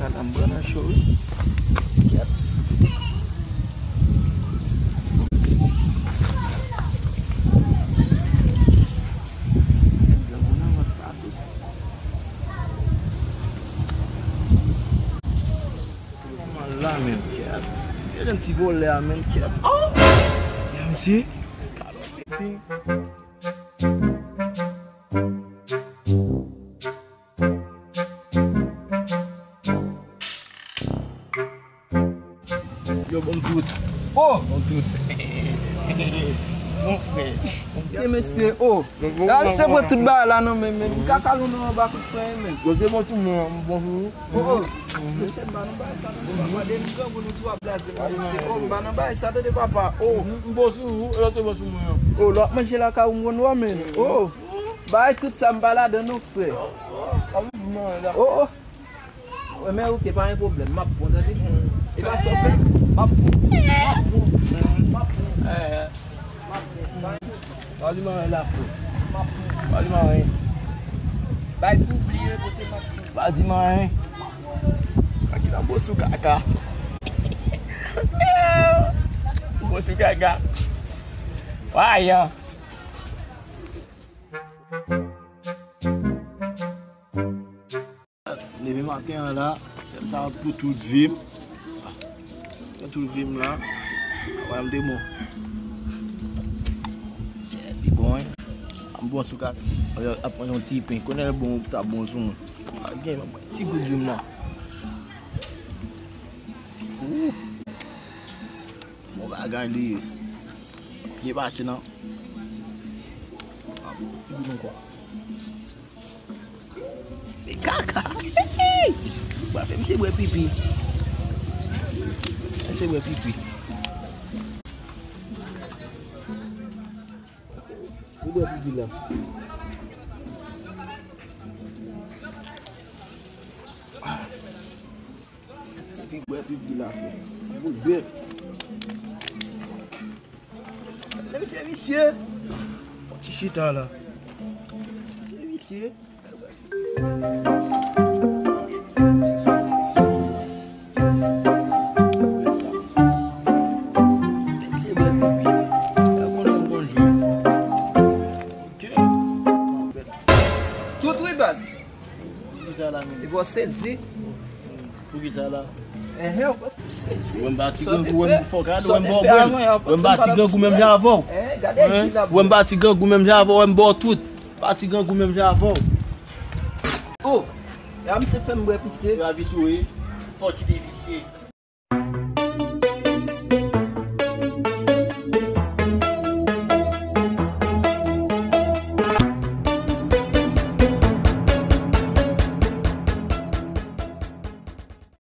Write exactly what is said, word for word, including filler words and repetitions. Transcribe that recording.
Gad, m pran nan cho, wi. Kèt. Granmoun nan mwen pa dous. Kòman la, menm, kèt. Gade ti vòlè a, menm, kèt. Gade misye. Yo, bon tout. Oh! Bon tout. Bon frè. Mesye, mesye, oh. Bon, bon, la, misye pran tout bagay la nan men, men. Kaka nou nan anba kout pwen, men. Yo, se bon tout, men. Bon, bon. Oh, oh. Mesye, m pa nan bagay sa, tande, papa. De m grangou, nou tou ap blaze, men. Mesye, oh, m pa nan bagay sa, tande, papa. Oh. M bon sou ou, e lòt te bon sou mwen. Oh, lòt manje lakay ou, m konn wè, men. Oh. Bay tout sa, m pa ladan non, frè. Oh, oh. Wè, men oke, pa gen pwoblèm. M ap pran, tande. E pa sa w fè. M ap pran. M ap pran. M ap pran. M ap pran. Pa di m anyen la, frè. M ap pran. Pa di m anyen. Bay pou bliye kote m ap pran. Pa di m anyen. Aki nan bosou kaka. Bosou kaka. Wayan. Leve maten an la, fè sa pou tout vi m. Fè tout vi m la. Wè m te bon. Li bon, wi. M bon sou kat. Ap pran yon ti pen. Konnen l bon, ta bon sou mwen. Gen ti gout vi m la. Ou. Bon bagay li ye. Byen pase non. Ti gout ankò. Men kaka. Bwa fè misye bwè pipi. Misye bwè pipi. Ou bwè pipi la. Epi bwè pipi la, frè. Bout bèf. Lè misye visye. Fò ti chita la. Misye visye. Misye bwè pipi. Sa konnen m konn jwe. Ok. Tout wi baz. Poukisa la menm? E vò sezi. Poukisa la? Enhen, ou panse ou sezi? Wè m pati grangou, wè m fò gade, wè m bò bwèl. Wè m pati grangou menm jan avè w. Wè m pati grangou menm jan avè w, wè m bò tout. Pati grangou menm jan avè w. Oh! Ya misye fè m bwè pise. Yo a visye wi. Fò kite visye.